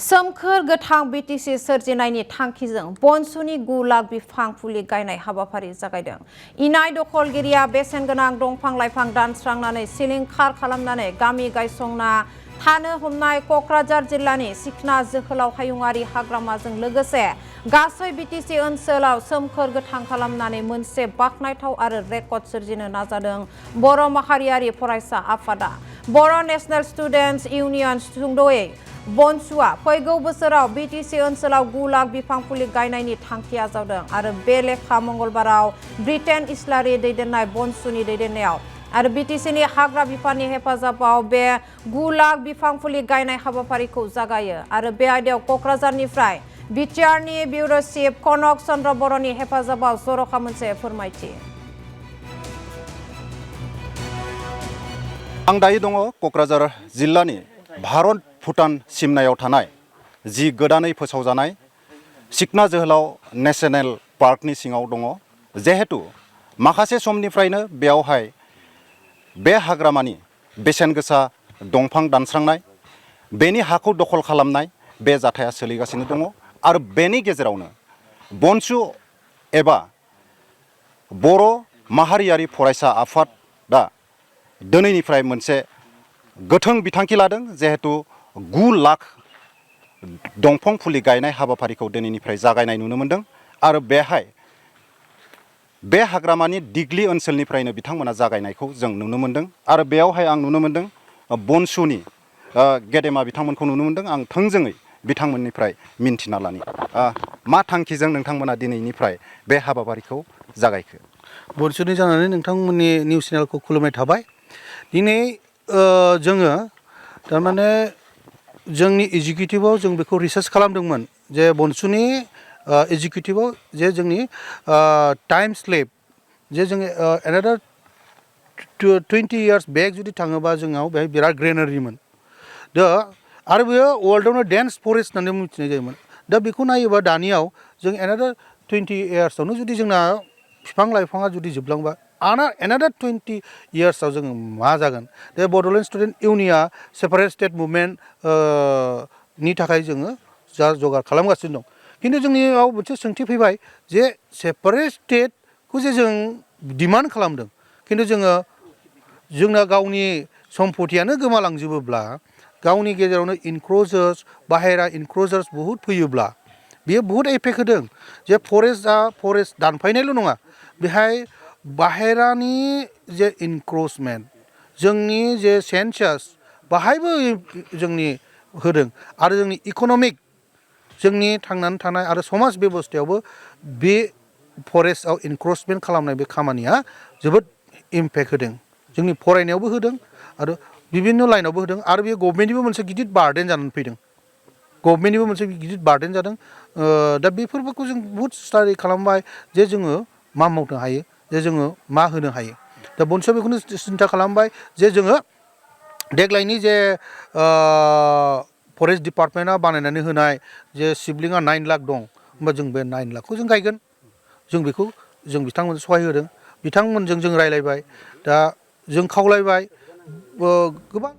सोमखोर गोथां बिटिसि सोरजिनायनि थांखिजों बनसुनि 9 लाख बिफां फुलि गायनाय हाबाफारि जागायदों। इनाय दखलगिरिया बेसेनगोनां दंफां लाइफां दानस्रांनानै सिलिंखार खालामनानै गामि गायसंना थानो हमनाय क'क्राझार जिल्लानि सिखना जोहोलाव हायुङारि हाग्रामाजों लोगोसे गासै बिटिसि ओनसोलाव सोमखोर गोथां खालामनानै मोनसे बाखनायथाव आरो रेकर्ड सोरजिनो नाजादों बर' माहारियारि फरायसा आफादा। बर' नेशनेल स्टुडेन्टस इउनियन सुंद'यै बनसुआ फैगौ बोसोराव बिटिसि ओनसोलाव 9 लाख बिफां फुलि गायनायनि थांखि आजावदों आरो बे लेखा मंगलबाराव ब्रिटेन इस्लारि दैदेननाय बनसुनि दैदेननायाव आरो बिटिसिनि हाग्रा बिफाननि हेफाजाबाव बे 9 लाख बिफां फुलि गायनाय हाबाफारिखौ जागायो आरो बे आयदायाव क'क्राझारनिफ्राय बिटिआरनि बिउर' चिफ कनक चन्द्र बर'नि हेफाजाबाव जर'खा मोनसे फोरमायथि। आं दायो दङ क'क्राझार जिल्लानि भारत भुटान सिमनायाव थानाय जि गोदानै फोसावजानाय सिखना जोहोलाव नेशनेल पार्कनि सिङाव दङ। जिहेतु माखासे समनिफ्रायनो बेयावहाय बे हाग्रामानि बेसेन गोसा दंफां दानस्रांनाय, बेनि हाखौ दखल खालामनाय बे जाथाया सोलिगासिनो दङ आरो बेनि गेजेरावनो बनसु एबा बर' माहारियारि फरायसा आफादा दिनैनिफ्राय मोनसे गोथों बिथांखि लादों। जिहेतु 9 लाख दंफां फुलि गायनाय हाबाफारिखौ दिनैनिफ्राय जागायनाय नुनो मोनदों आरो बेहाय बे हाग्रामानि दिग्लि ओनसोलनिफ्रायनो बिथांमोना जागायनायखौ जों नुनो मोनदों आरो बेयावहाय आं नुनो मोनदों बनसुनि गेदेमा बिथांमोनखौ नुनो मोनदों। आं थोंजोङै बिथांमोननिफ्राय मिन्थिना लानि मा थांखिजों नोंथांमोना दिनैनिफ्राय बे हाबाफारिखौ जागायखो। बनसुनि जानानै नोंथांमोननि निउस चेनेलखौ खुलुमनाय थाबाय। दिनै जोङो थारमाने जोंनि एजुकेटिभआव जों बेखौ रिसार्च खालामदोंमोन जे बनसुनि एजुकेटिभआव जे जोंनि टाइम स्लेब जे जोङो एनादार 20 इयार्स बेक जुदि थाङोबा जोंनाव बेहाय बिराद ग्रेनारिमोन। दा आरो बेयो वर्ल्डआवनो डेन्स फरेस्ट होननानै मिथिनाय जायोमोन। दा बेखौ नायोबा दानियाव जों एनादार 20 इयार्सआवनो जुदि जोंना बिफां लाइफाङा जुदि जोबलांबा एनादार 20 इयार्सआव जोङो मा जागोन। दा बड'लेण्ड स्टुडेन्ट इउनियना सेपारेट स्टेट मुभमेन्ट नि थाखाय जोङो जा जगार खालामगासिनो दं। खिन्थु जोंनियाव मोनसे सोंथि फैबाय जे सेपारेट स्टेटखौ जे जों डिमान्ड खालामदों, खिन्थु जोंना गावनि सम्पतियानो गोमालांजोबोब्ला, गावनि गेजेरावनो इनक्ल'जार्स बाहेरा इनक्ल'जार्स बहुद फैयोब्ला बेयो बहुद एफेक्ट होदों। जे फरेस्ट दानफायनायल' नङा, बेहाय बाहेरानि जे इनक्रोचमेन्ट, जोंनि जे सेन्सास बाहायबो जोंनि होदों आरो जोंनि इक'नमिक, जोंनि थांनानै थानाय आरो समाज बेबस्थायावबो बे फरेस्टआव इनक्रोचमेन्ट खालामनाय बे खामानिया जोबोद इम्पेक्ट होदों। जोंनि फरायनायावबो होदों आरो बिभिन्न लाइनावबो होदों आरो बेयो गभर्नमेन्टनिबो मोनसे गिदिर बार्डेन जानानै फैदों। गभर्नमेन्टनिबो मोनसे गिदिर बार्डेन जादों। दा बेफोरखौ जों बहुद स्टाडि खालामबाय जे जोङो मा मावनो हायो, जे जोङो मा होनो हायो। दा बनसुआ बेखौनो सिन्था खालामबाय जे जोङो देग्लायनि जे फरेस्ट डिपार्टमेन्टआ बानायनानै होनाय जे सिबलिङा 9 लाख दं, होमबा जों बे 9 लाखखौ जों गायगोन। जों बेखौ बिथांमोन सहाय होदों, बिथांमोनजों जों रायलायबाय। दा जों खावलायबाय गोबां